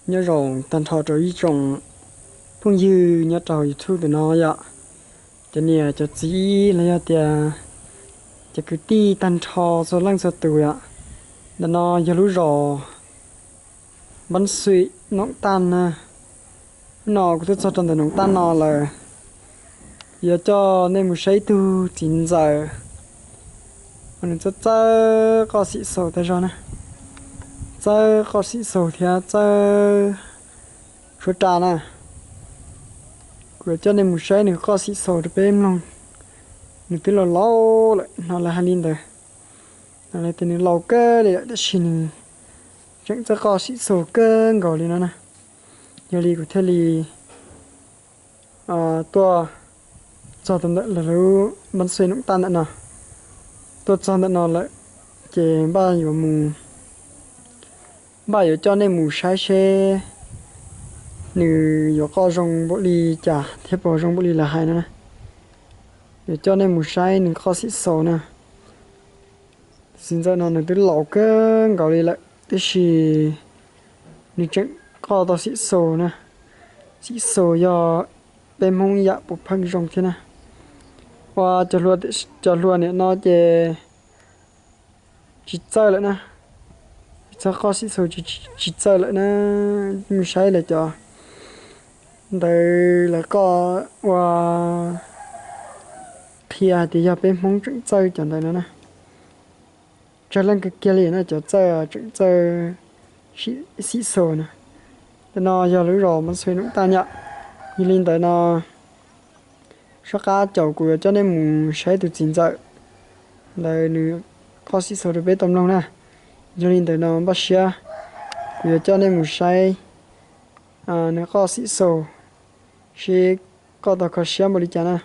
Nyob zoo tag nrho rau ib tsoom phooj ywg nyob rau YouTube ntawm no yom, cov niam cov txiv los yog tias cov kwv tij tag nrho txhua leej txhua tus yom. Ntawm no yog lub zos Npab Xuim Noom Taj na. Hnub no kuv twb txog rau ntawm Noom Taj no lawm, yuav coj nej mus saib ib tug txiv ntxawm uas nws txawj txawj qoj xim xaus tag zog na, txawj qoj xim xaus thiab txawj tshuab ras na. Kuv yuav coj nej mus saib nws qoj xim xaus rau peb mloog. Nws twb laus laus lawm no lawv hais li ntawd, lawv tias nws laus kawg li lawm tab sis nws tseem txawj qoj xim xaus kawg nkaus li no na. Yog li kuv thiaj li tuaj txog ntawm lawv lub Npab Xuim Noom Taj ntawm no. Tuaj txog ntawm no lawm ces npaj yuav mus, npaj yuav coj nej mus saib seb nws yuav qoj zoo npaum li cas thiab puas zoo npaum li lawv hais no na. Yuav coj nej mus saib nws qoj xim xaus na. Txiv ntxawm no nws twb laus kawg nkaus li lawm tab sis nws tseem qoj tau xim xaus na. Xim xaus yog peb Hmoob yam puas pheej zoo thiab na. Ua cov hluas nim no ces tsis txawj lawm na, tsis txawj qoj xim xaus, tsis txawj lawm na. Mus saib lawv cov ntawd lawv qoj ua qhia hais tias yog peb Hmoob tseem txawj cov ntawd no na. Tsawg leej kiag kiag li na cov txawj tseem txawj xim xaus na. Ntawm no yog lub zos Npab Xuim Noom Taj yom. Yog li ntawd no soj qab caum kuv yuav coj nej mus saib tus txiv ntxawm ntawd nws qoj xim xaus rau peb tau mloog na. Yog li ntawd no npaj siab kuv yuav coj nej mus saib nws qoj xim xaus seb qoj tau kho siab npaum li cas na.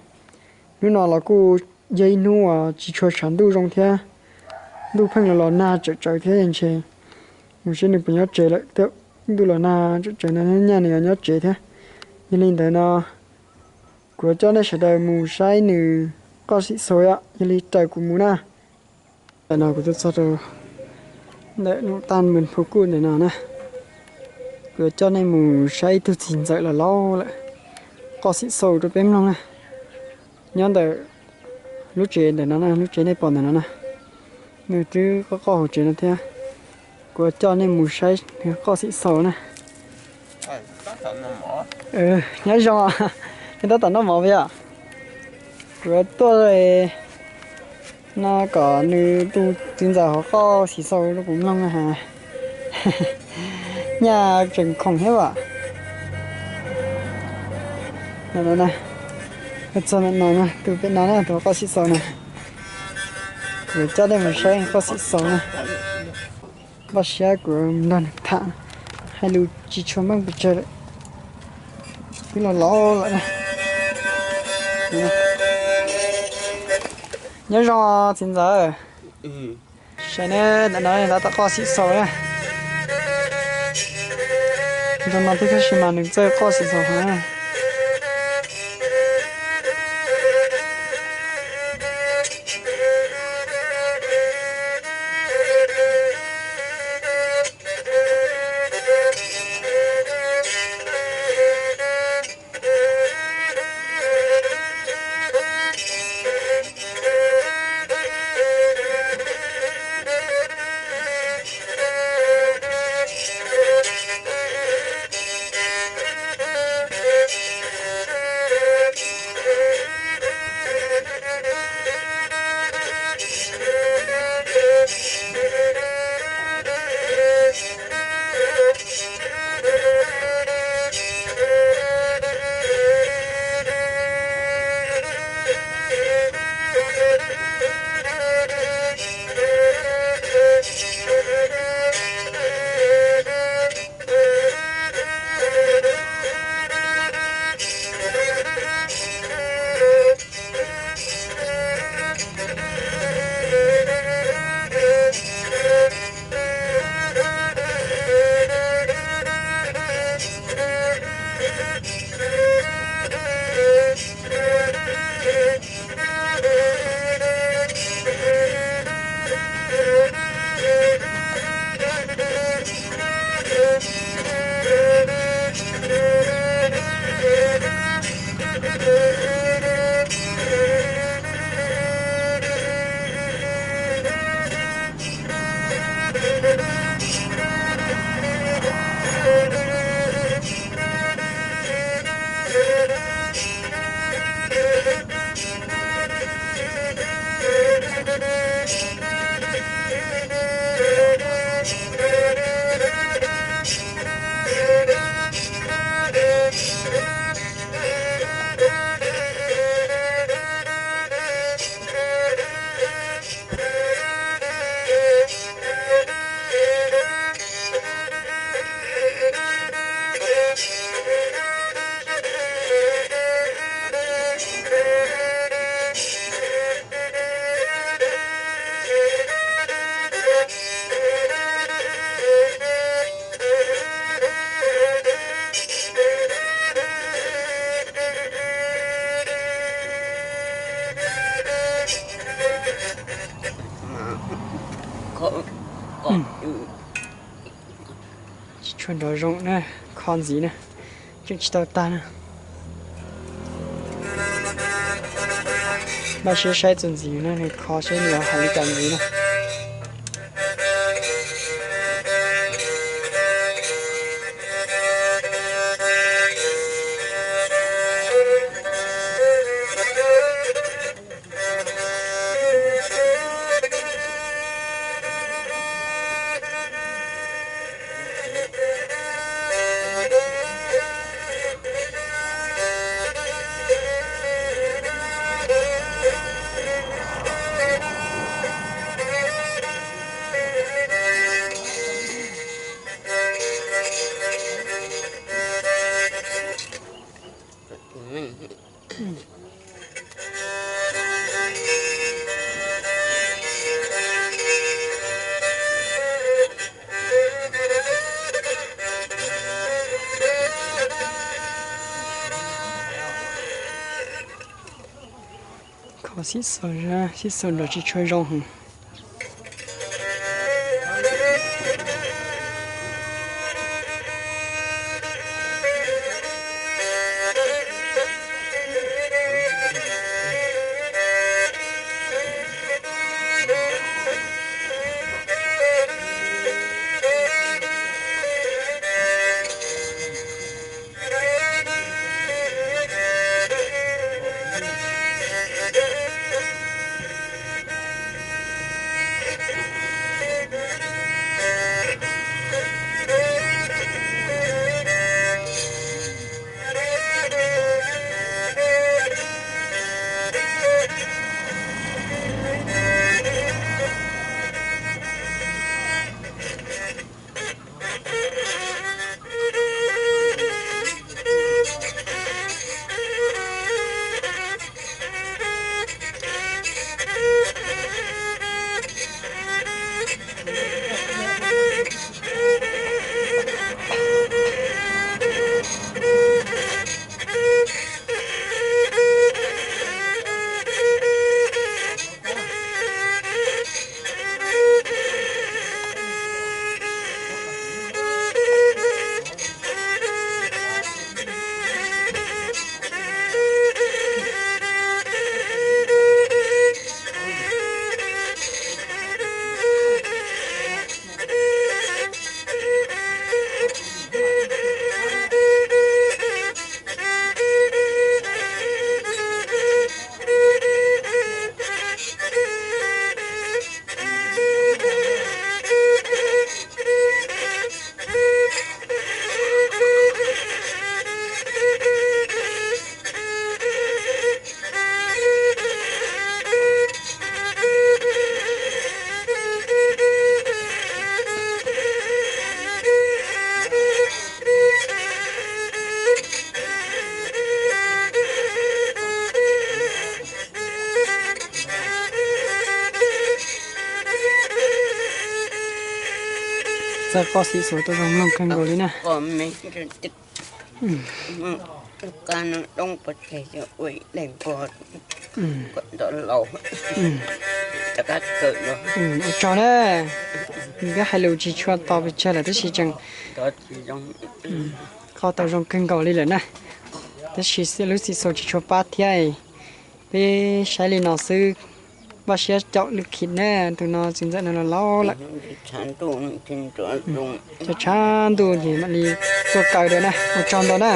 Hnub no los kuj yog ib hnub uas tsis tshua tshav ntuj zoo thiab, ntuj pheej los los nag tsawm tsawv thiab ntshe mus seb nws puas nyob tsev lawm thiab. Ntuj los nag tsawm tsawv no nyaj nws yuav nyob tsev thiab. Yog li ntawd no kuv yuav coj nej sawv daws mus saib nws qoj xim xaus yom. Yog li raws kuv mus na. Ntawm no kuv tuaj txog rau ntawm Noom Taj Mws Phu Kuj ntawm no na. Kuv yuav coj nej mus saib ib tug txiv ntxawm laus laus lawm qoj xim xaus rau peb mloog na. Nyob ntawm lub tsev ntawm no na, lub tsev nej pom ntawm no na, nws twb qoj qoj hauv tsev no thiab. Kuv yuav coj nej mus saib nws qoj xim xaus na. Nyob zoo, nej tab tom noj mov puas yog? Kuv tuaj no kom nws tus txiv ntxawm hauv qoj xim xaus rau kuv mloog na has. Nyaj tseem khoom thiab as. Txog ntawm no, tus pem no na, tus qoj xim xaus na. Kuv coj nej mus saib qoj xim xaus na. Npaj siab kuv nrog nws tham, hais lus tsis tshua meej pes tsawg lawm, twb laus laus lawm na. Nyob zoo txiv ntxawm. Saib ne, ntawm no nws tab tom qoj xim xaus na. Zoo no thiab tab sis mas nws txawj qoj xim xaus heev na. Tshuaj nrov zoo na, kho ntxiv na, tseem tsis tau tag na. Npaj siab saib txuas ntxiv na, nws kho saib nws yuav hais li cas ntxiv na. Kho xib xaus, xib xaus nrov tsis tshua zoo heev. Txawj qoj xib xaus tuaj zoo mloog kawg nkaus li na. Ua tsaug na, peb hais lus tsis tshua tau pes tsawg lawm tab sis tseem qoj tau zoo kawg nkaus li lawm na. Tab sis lub xib xaus tsis tshua pab thiab. Peb saib li no xwb, npaj siab caum lwm khim na, tus no txiv ntxawm no los laus lawm. Tshav tshav ntuj ces mam li tuaj kaw dua na, ua tsaug ntau na.